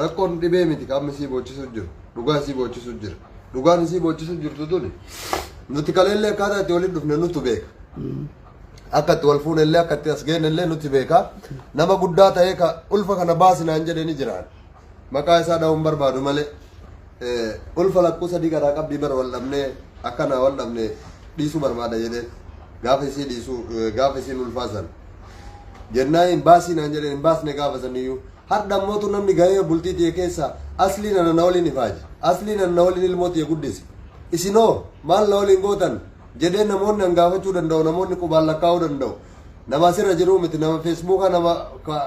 rakkoon dhibee miti, qaamni isii boochisuu jiru, dhugaa isii boochisuu jira. Dhugaan isii boochisuu jirtu tuni nuti kaleellee akkaataa itti waliin dhufne nutu beeka. Akka itti wal fuune illee, akka itti as geenne illee nuti beeka. Nama guddaa ta'ee ka ulfa kana baasinaan jedhee ni jiraan. Maqaa isaa dha'uun barbaadu malee ulfa lakkuu sadii garaa qabdii bara wal dhabnee, akkana wal dhabnee dhiisuu barbaada jedhee gaafa isii dhiisuu, gaafa isiin ulfaasan jennaan hin baasinaan jedhee hin baasne gaafa saniyyuu. Har'a ammootu namni gahee bultii ta'e keessa asliin ana na waliin ifaaje, asliin ana na waliin ilmoo ta'e guddise, isinoo maal na waliin gootan jedhee namoonni an gaafachuu danda'u, namoonni qubaan lakkaa'uu danda'u. Nama asirra jiruu miti, nama Facebooka, nama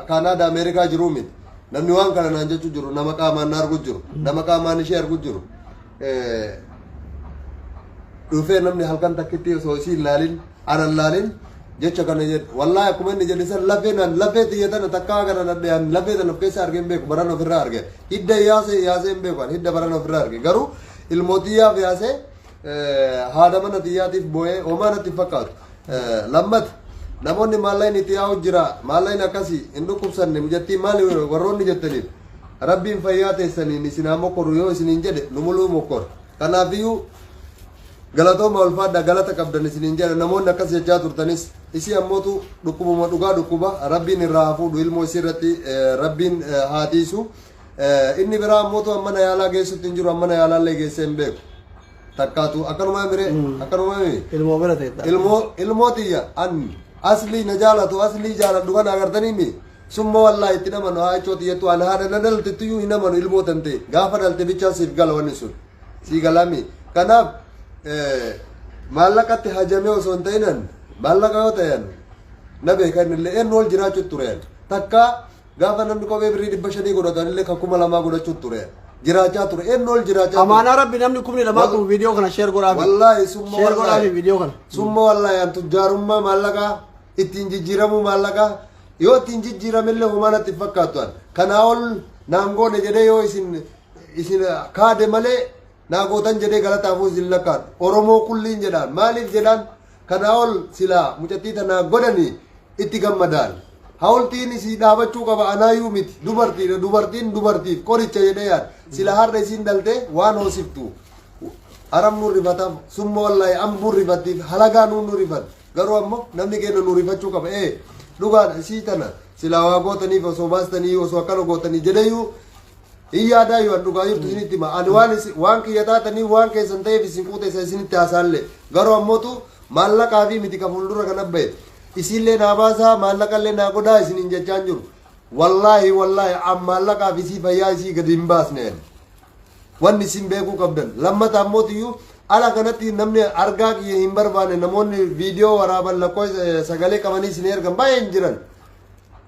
Kaanaada, Ameerikaa jiruu miti. Namni waan kana naan jechuu jiru nama qaamaan na argu jiru, nama qaamaan ishee argu jiru. Dhufee namni halkan takkitti osoo isii hin laalin, ana hin laalin, jecha kana jedhu, wallaahi akkuma inni jedhe san lafee naan lafee xiyya tana takkaa kana nadhe. An lafee tana of keessa argee hin beeku, baran ofirraa arge. Hidda yaasee yaasee hin beeku, an hidda baran ofirraa arge. Garuu ilmoo xiyyaaf yaasee, haadha mana xiyyaatiif boo'ee homaa natti hin fakkaatu. Lammata, namoonni maallaqni itti yaa'u jira, maallaqni akkasii hin dhukkubsanne mucattii maali warroonni jettaniif, Rabbiin fayyaa teessaniin isin haa mokkoru. Yoo isiniin jedhe nu muluu mokkora. Kanaafiyyuu galatooma, ulfaadha, galata qabdan isiniin jedha. Namoonni akkas jechaa turtanis, isii ammootu dhukkubuma dhugaa dhukkuba. Rabbiin irraa haa fuudhu. Ilmoo isii irratti Rabbiin haa tiisu. Inni biraa ammoo amma na yaalaa geessutti hin jiru, amma na yaalaallee geessee hin beeku. Takkaatu akkanuma miree akkanuma mire. Ilmoo bira ta'e. Ilmoo tiyya an aslii na jaalatu, aslii jaaladhu kana agartanii mi summa wallaahi itti namanu haa jechoo tiyyattu an haadha na dhaltettuyyuu hin amanu. Ilmoo tante gaafa dhalte bichaa siif gala, wanni sun sii galami. Kanaaf maallaqatti hajamee osoo hin ta'inan, maallaqa yoo ta'an na beeka, innillee eenyu ol jiraachuu ture. Takka gaafa namni kophee birrii 500 godhatan illee kan 2000 godhachuu ture, jiraachaa ture, eenyu ol jiraachaa ture. Amaanaa rabbi, namni 20,000 kun viidiyoo kana share godhaafi. Wallaahi summa Share godhaafi wallaahi viidiyoo kana. Summa wallaahi an tujjaarummaa maallaqaa ittiin jijjiiramuu, maallaqaa yoo ittiin jijjiiramillee homaa natti hin fakkaattu. An kanaa ol naan goone jedhee yoo isin kaade malee naa gootan jedhee galataafuu isin lakkaatu. Oromoo kulliin jedhaan maaliif jedhaan, kanaa ol silaa mucattii tanaa godhanii itti gammadaan. Hawultiin isii dhaabachuu qaba, anaayyuu miti, dubartiidha, dubartiin dubartiif qoricha jedhee yaad. Sila har'a isiin dhalte waan hoosiftu aram nu rifataaf, summa wallaahi ambuu rifattiif, halagaa nu rifat. Garuu ammoo namni keenya nu rifachuu qaba. Ee, dhugaadha, isii tana silaa waa gootaniif osoo baastanii, osoo akkana gootanii jedheyyuu hin yaadaa. Yoo an dhugaa jirtu isinitti hima, ani waan waan kiyya taatanii waan keessan ta'eef isin quuteessa isinitti haasaallee. Garuu ammootu maallaqaa fi miti ka fuuldura kana bahe. Isiillee naa baasaa, maallaqallee naa godhaa isiniin jechaan jiru. Wallaahi wallaahi an maallaqaaf isii fayyaa isii gadi hin baasne. Wanni isin beekuu qabdan lammata ammootiyyuu ala kanatti namni argaa kiyya hin barbaanne, namoonni viidiyoo waraaban, lakkoo sagalee qabanii isin ergan baay'ee hin jiran.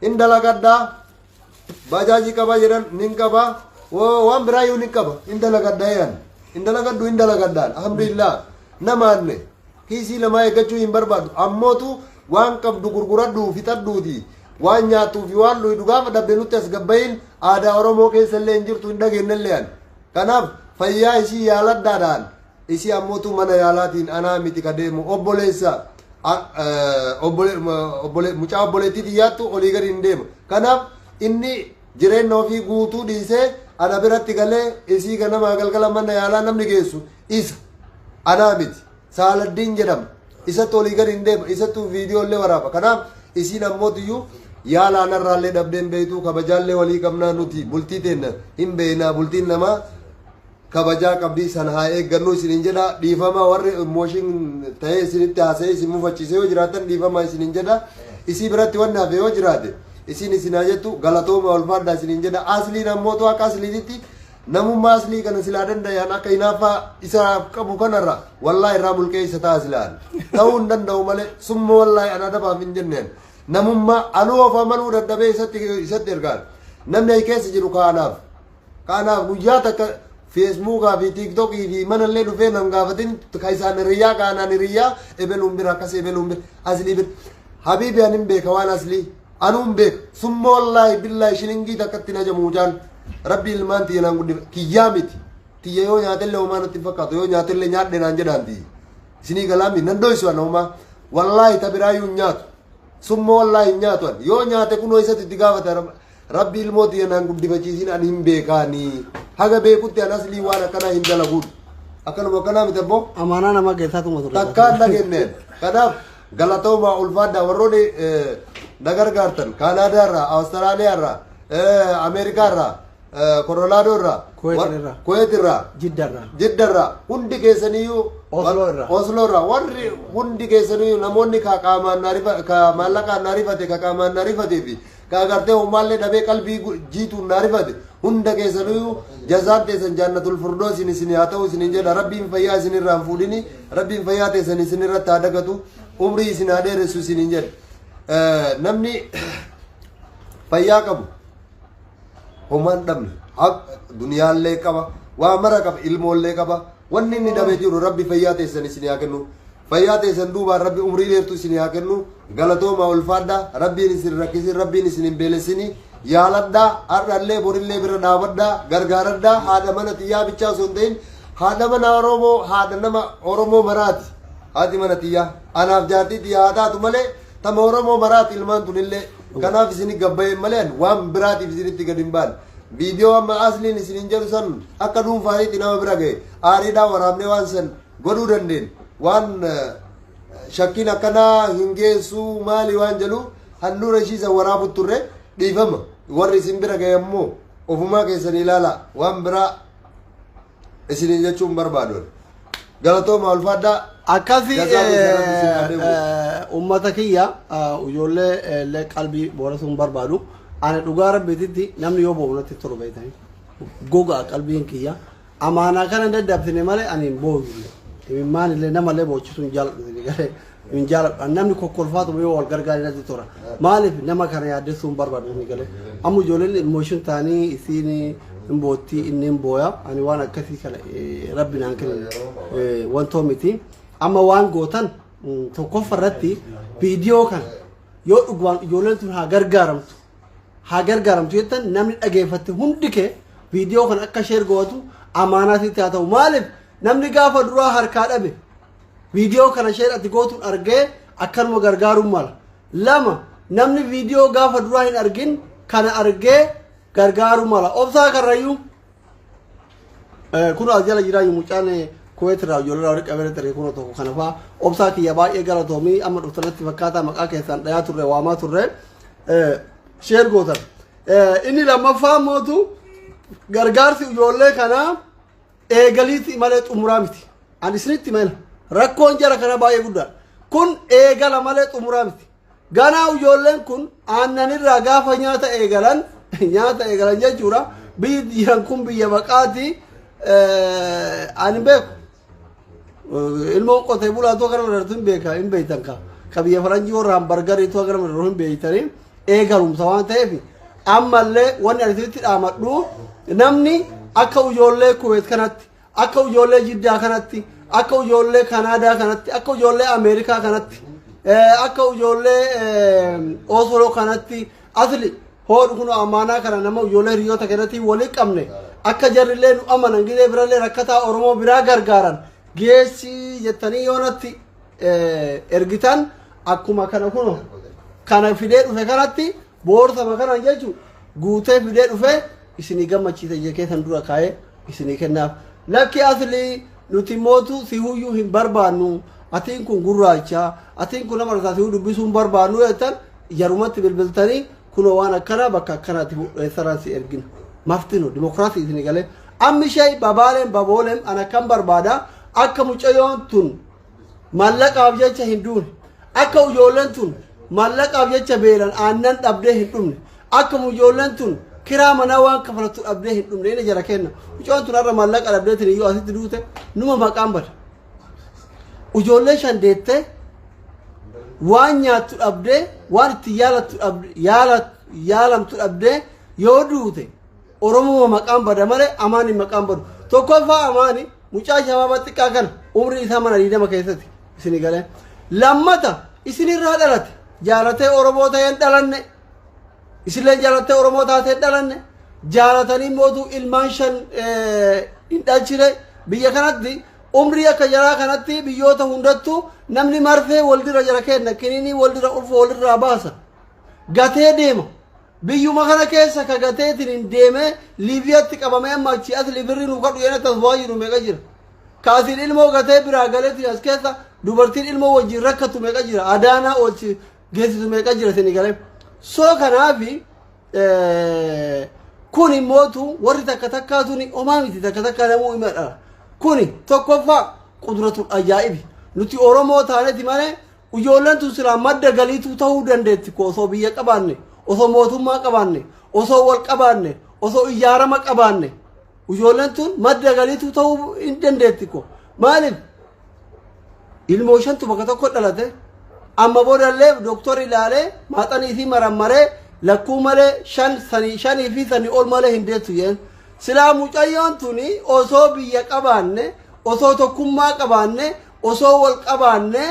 Hin dalagadhaa, baajaajii qaba jedhan nin qaba, waan biraayyuu nin qaba, hin dalagadhaa jedhan, hin dalagadhu, hin dalagadhaan. Alhamdulillah, namaanne kiisii lamaa eeggachuu hin barbaadu. Ammootu waan qabdu gurguradhu, fixadhuuti waan nyaatuu fi waan dhuydu gaafa dhabde nutti as gabbayin. Aadaa Oromoo keessa illee hin jirtu, hin dhageenyellee an. Kanaaf fayyaa isii yaaladhaadhaan, isii ammootu mana yaalaatiin anaa miti ka deemu, obboleessa mucaa obboleettii xiyyaattu olii gadi hin deema. Kanaaf inni jireenya ofii guutuu dhiisee ana biratti galee isii ganamaa galgala mana yaalaa namni geessu isa, anaa miti. Saaladdiin jedhama. Isatti olii gadi hin deema, isattu viidiyoo illee waraaba. Kanaaf isiin ammootiyyuu yaala anarraallee dhabdeen beektu. Kabajaallee walii qabnaa nuti, bultii teenna hin beeknaa, bultiin namaa kabajaa qabdii, sana haa eeggannu isiniin jedha. Dhiifama, warri emotion ta'ee isinitti haasa'ee isin mufachiisee yoo jiraatan dhiifama isiniin jedha. Isii biratti wanni hafe yoo jiraate isin isin haa jettu. Galatooma, ulfaadhaa isiniin jedha. Asliin ammootu akka asliititti namummaa aslii kana silaa danda'an akka hinaaffaa isaaf qabu kanarra wallaahi irraa mulqee isa ta'a silaan ta'uu hin danda'u malee. Summa wallaahi ana adabaaf hin jenneen, namummaa anuu of amanuu dadhabee isatti ergaan. Namni ayi keessa jiru kaanaaf guyyaa takka Feesbuukaa fi TikTokii fi manallee dhufee nan gaafatin. Ka isaan hiriyyaa kaanaan hiriyyaa ebeluun bira akkas, ebeluun bira aslii bira habiibi anin beeka, waan aslii anuun beeka. Summa wallaahi billaahi shilingii takkatti na jamu mucaan. Rabbi ilmaan tiyya naan guddifa, kiyyaa miti. Tiyya yoo nyaatellee homaa natti hin fakkaatu, yoo nyaatellee nyaadhe naan jedhaan tiyya isinii galaami nan dhoysu ana homaa. Wallaahi ta biraayyuu hin nyaatu, summa wallaahi hin nyaatu. An yoo nyaate kunoo isatti itti gaafata. Rabbi ilmoo tiyya naan guddifachiisin, ani hin beekaanii haga beekutti an aslii waan akkanaa hin dalaguun akkanuma akkanaa miti abboo. Amaanaa nama geessaatuma ture. Takkaan dhagenneen. Kanaaf galatoomaa, ulfaadhaa. Warroonni na gargaartan Kaanaadaa irraa, Awustiraaliyaa irraa, Ameerikaa irraa, Koloraadoo irraa, Kuweet irraa. Kuweet irraa, Jiddarraa. Jidda irraa, hundi keessaniyyuu, Osloo irraa. Osloo irraa, warri hundi keessaniyyuu, namoonni ka qaamaan na rifa, ka maallaqaan na rifate, ka qaamaan na rifatee fi ka agartee hommaallee dhabee qalbii jiituun na rifate hunda keessaniyyuu jazaan teessan jannatul firdoosiin isin haa ta'u isinin jedha. Rabbiin fayyaa isin irraa hin fuudhini, Rabbiin fayyaa teessan isin irratti haa dagatu, umrii isin haa dheeressu isinin jedha. Namni fayyaa qabu homaan dhabne, duniyaallee qaba, waa mara qaba, ilmoollee qaba. Wanni inni dhabe jiru. Rabbi fayyaa teessan isin haa kennu, fayyaa teessan duubaan Rabbi umrii dheertu isin haa kennu. Galatooma, ulfaadha. Rabbiin isin rakkisin, Rabbiin isin hin beelessini. Yaaladhaa, har'allee borillee bira dhaabadhaa, gargaaradhaa. Haadha mana xiyyaa bichaa osoo hin ta'in haadha mana Oromoo, haadha nama Oromoo maraati. Haati mana xiyyaa anaaf jaartii xiyyaa haa taatu malee tama Oromoo maraati ilmaan tunillee. Kanaaf isin gabbayeen malee ani waan biraatiif isinitti gad hin baane. Viidiyoo amma asliin isinin jedhu san akka dhuunfaanitti nama bira ga'e aariidhaan waraabnee waan san godhuu dandeenye. Waan shakkiin akkanaa hin geessu maali waan jedhu handhuura ishii san waraabu turre. Dhiifama, warri isin bira ga'e ammoo. Ofumaa keessan ilaala, waan biraa isiniin jechuun barbaadu. Galatooma, ulfaadhaa. Akkasi. Jazaa keessan Rabbi isin haa deebi'u. Ummata kiyya, ijoollee illee qalbii boorasuun barbaadu. Ani dhugaa Rabbiititti namni yoo boo'u natti tolu, beektanii. Gogaa qalbiin kiyya. Amaanaa kana hin daddabsine malee ani hin boo'u. Imimmaan illee namallee boochisuu hin jaaladhu galee hin jaaladhu. Namni kokkolfaatuma yoo wal gargaare natti tola. Maaliif nama kana yaaddessuu hin barbaadu ni galee. Amma ijoolleen emotion ta'anii isiin hin boottii, inni hin booya. Ani waan akkasii kana Rabbi naan kenne wantoo miti. Amma waan gootan tokkoffaa irratti viidiyoo kana yoo dhugumaan ijoolleen tun haa gargaaramtu haa gargaaramtu jettan, namni dhageeffatte hundi kee viidiyoo kana akka share gootu amaanaatitti haa ta'u. Maaliif namni gaafa duraa harkaa dhabe viidiyoo kana share ati gootuun argee akkanuma gargaaruun mala. Lama, namni viidiyoo gaafa duraa hin argin kana argee gargaaruu mala. Obsaa Karrayyuu kun as jala jiraa, mucaan Kuweet irraa ijoollee irraa qabee ture kun tokko kana fa'aa. Obsaa kiyya, baay'ee galatoomii. Amma dhuftanatti fakkaataa maqaa keessaan dhayaa turre, waamaa turre, share gootan. Inni lammaffaa mootu gargaarsi ijoollee kanaa eegaliiti malee xumuraa miti. Ani isinitti mala, rakkoon jara kana baay'ee guddaadha. Kun eegala malee xumuraa miti. Ganaa ijoolleen kun aannanirraa gaafa nyaata eegalan, nyaata eegalan jechuudha. Biyyi jiran kun biyya baqaati. Ani beeku. Ilmoon qotee bulaa too gara madartu hin beeka, hin beektan ka. Ka biyya faranjii warra hambargarii too gara madartu hin beektanii, eegalumsa waan ta'eef ammallee wanni ani isinitti dhaamadhu, namni akka ijoollee Kuweet kanatti, akka ijoollee Jiddaa kanatti, akka ijoollee Kanaadaa kanatti, akka ijoollee Ameerikaa kanatti, akka ijoollee Osloo kanatti asli hoodhu kun amaanaa kana nama ijoollee hiriyoota kanatti walii qabne akka jarrillee nu amanan gidee birallee rakkataa Oromoo biraa gargaaran geessii jettanii yoonatti ergitan, akkuma kana kuno kana fidee dhufe kanatti boorsama kanan jechuun guutee fidee dhufe isinii gammachiisa ija keessan dura kaa'ee isinii kennaaf. Lakki, aslii nuti mootu si huyyuu hin barbaannu, atiin kun gurraacha, atiin kun nama rasaa, si dubbisuu hin barbaannu jettan, jarumatti bilbiltanii kunoo waan akkanaa bakka akkanaatti saraan si ergina. Maftinu dimokiraasii isinii galee. Ammi ishee babaaleen babooleen ana kan barbaada, akka mucayyoon tun mallaqaaf jecha hin duune, akka ijoolleen tun mallaqaaf jecha beelan aannan dhabdee hin dhumne, akka ijoolleen tun kiraa manaa waan kafalattu dhabdee hin dhumne. Inni jara kenna, mucayyoon tun har'a mallaqa dhabdeetiin iyyuu asitti duute numa maqaan bada. Ijoollee shan deettee waan nyaattu dhabdee, waan itti yaalattu yaalamtu dhabdee yoo duute Oromoo maqaan bada malee amaani maqaan badu. Tokkoffaa, amaani mucaa shabaaba xiqqaa kana umrii isaa mana 20 keessatti isinii galee. Lammata, isinirraa dhalate, jaalatee Oromoo ta'een dhalanne, isillee jaalattee Oromoo taatee dhalanne, jaalatanii mootuu ilmaan shan hin dhalchine. Biyya kanatti umrii akka jaraa kanatti biyyoota hundattuu namni marfee wal dira, jara kenna kiniinii wal dira, ulfa walirraa baasa, gatee deema. Biyyuma kana keessa ka gateetiin hin deemee Liibiyaatti qabamee amma achii as Liibirri nuu kadhu jedhee tasbaa jiru meeqa jira? Kaasiin ilmoo gatee biraa galeetiin as keessa dubartiin ilmoo wajjin rakkatu meeqa jira? Adaanaa oolchi geessisu meeqa jira isin galee? Soo kanaafi kun immootu warri takka takkaatu ni homaa miti, takka takka namuu hima dhala. Kuni tokkoffaa qudratul ajaa'ibi. Nuti Oromoo taaneeti malee ijoolleen tun silaa madda galiituu ta'uu dandeetti koo, osoo biyya qabaanne, osoo mootummaa qabaanne, osoo wal qabaanne, osoo ijaarama qabaanne, ijoolleen tun madda galiituu ta'uu hin dandeetti koo. Maaliif ilmoo shantu bakka tokko dhalate, amma boodallee dooktorri ilaalee maaxanii isii marammaree lakkuu malee shan sanii shanii fi sanii ol malee hin deessu jeen. Silaa mucayyoon tuni osoo biyya qabaanne, osoo tokkummaa qabaanne, osoo wal qabaanne,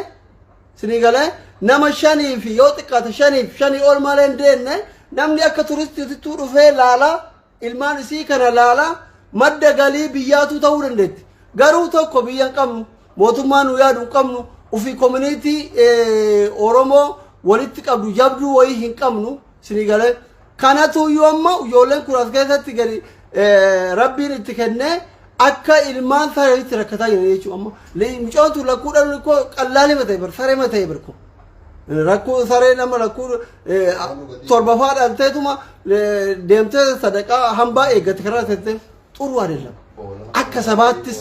sinii galee, nama shanii fi yoo xiqqaate shaniif shanii ol malee hin deenne, namni akka turistiittuu dhufee laalaa, ilmaan isii kana laalaa, madda galii biyyaatu ta'uu dandeetti. Garuu tokko biyya hin qabnu, mootummaa nu yaadu hin qabnu, ofii community Oromoo walitti qabdu jabduu wayii hin qabnu sinii galee. Kanatu iyyuu amma ijoolleen kun as keessatti gadi Rabbiin itti kennee akka ilmaan sareetti rakkataa jiran jechuudha amma. Mucaan tun lakkuu dhaluun koo qallaalima ta'e bar, sarema ta'e bar kun. Rakkoo saree nama rakkoo torbafaa dhalteetuma deemtee sadaqaa hambaa eeggate karaa teessee xuruu adeema. Akka sabaattis,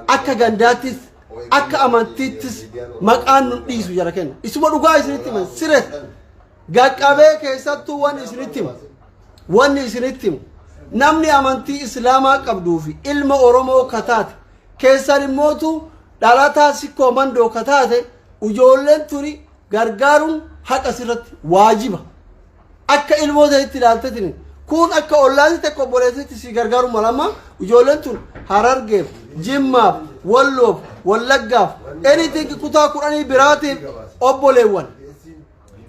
akka gandaattis, akka amantiittis maqaan nu dhiisu jara kenna. Isuma dhugaa isinitti himan sireet gaqqabee keessattuu wanni isinitti himu. Wanni isinitti himu. Namni amantii Islaamaa qabduu fi ilma Oromoo kataate keessan immootu dhalataa Sikkoo Mandoo kataate ijoolleen tuni gargaaruun haqa sirratti waajiba. Akka ilmoota itti ilaaltetini kun akka ollaatti takka obboleessitti si gargaaru malama ijoolleen tun Harargeef, Jimmaaf, Walloof, Wallaggaaf, anything kutaa 10 biraatiif obboleewwan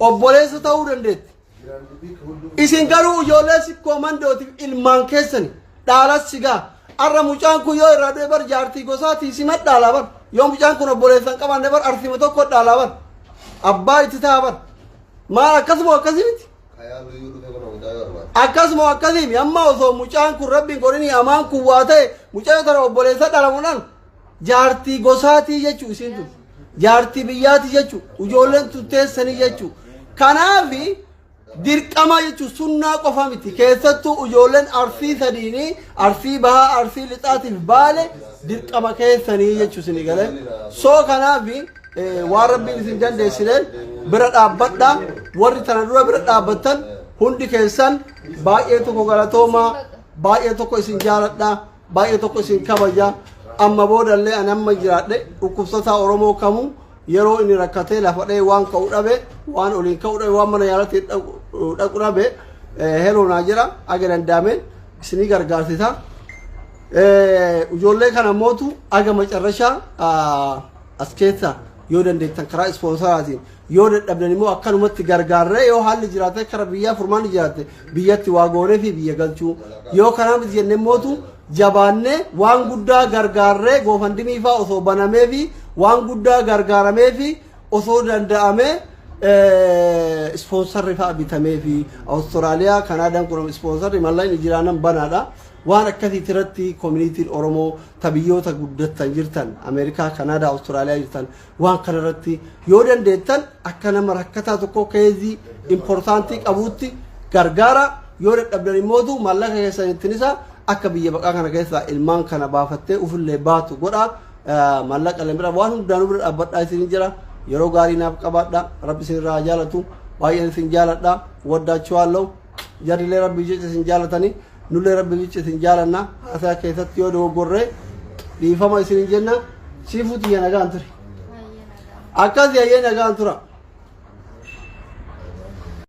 obboleessa ta'uu dandeetti. Isin garuu ijoollee Sikkoo Mandootiif ilmaan keessani dhaalas sigaa. Arra mucaan kun yoo irraa du'e bar jaartii gosaatii sima dhaalaa bar. Yoo mucaan kun obboleessa hin qabaanne bar arsima tokko dhaalaa bar. Abbaa itti ta'a bar. Maal akkasuma akkasii miti? Akkasuma akkasii mi amma osoo mucaan kun rabbiin godhini amaan kun waa ta'e mucaa tana obboleessa dhalamuudhaan jaartii gosaatii jechuu isiin tun. Jaartii biyyaatii jechuu ijoolleen tun teessanii jechuu. Kanaafi dirqama jechuun sunnaa qofa miti keessattuu ijoolleen Arsii sadiinii Arsii Bahaa, Arsii Lixaatiif Baale dirqama keessanii jechuu isin galee. Soo kanaafi waan rabbiin isin dandeessineen bira dhaabbadha. Warri tana dura bira dhaabbattan hundi keessan baay'ee tokko galatoomaa, baay'ee tokko isin jaaladha, baay'ee tokko isin kabaja. Amma boodallee ani amma jiraadhe dhukkubsataa Oromoo kamuu yeroo inni rakkatee lafa dha'ee waan ka'u dhabe, waan oliin ka'u dhabe, waan mana yaalatti dhaqu dhabe, heloo naa jira aga danda'ameen isinii gargaarsisa. Ijoollee kana mootu aga macarrashaa as keessa yoo dandeettan karaa ispoonsoraatiin, yoo dadhabdan immoo akkanumatti gargaarree yoo haalli jiraate kara biyyaa furmaanni jiraate biyyatti waa goonee fi biyya galchuu, yoo kanaa miti jennee mootu jabaannee waan guddaa gargaarree GoFundMe fa'aa osoo banamee fi waan guddaa gargaaramee fi osoo danda'amee ispoonsarri fa'aa bitamee fi Awustiraaliyaa Kanaadaan kun ispoonsarri mallaqni jiraanan banaadha. Waan akkasiiti irratti communityn Oromoo ta biyyoota guddattan jirtan Ameerikaa, Kanaadaa, Awustiraaliyaa jirtan waan kana irratti yoo dandeettan akka nama rakkataa tokko case important qabuutti gargaara. Yoo dadhabdan immootu maallaqa keessan ittiin isa akka biyya baqaa kana keessaa ilmaan kana baafattee ufillee baatu godha. Maallaqa illee bira waan hundaanuu bira dhaabbadhaa isin jira. Yeroo gaarii naaf qabaadha. Rabbi isin irraa jaalatu. Baay'een isin jaaladha. Waddaachuu jarrillee rabbi jecha isin jaalatanii nullee rabbi jecha isin jaalanna. Haasaa keessatti yoo dogoggorree dhiifama isin jenna. Siifuu xiyya nagaan ture. Akkas yayyee nagaan tura.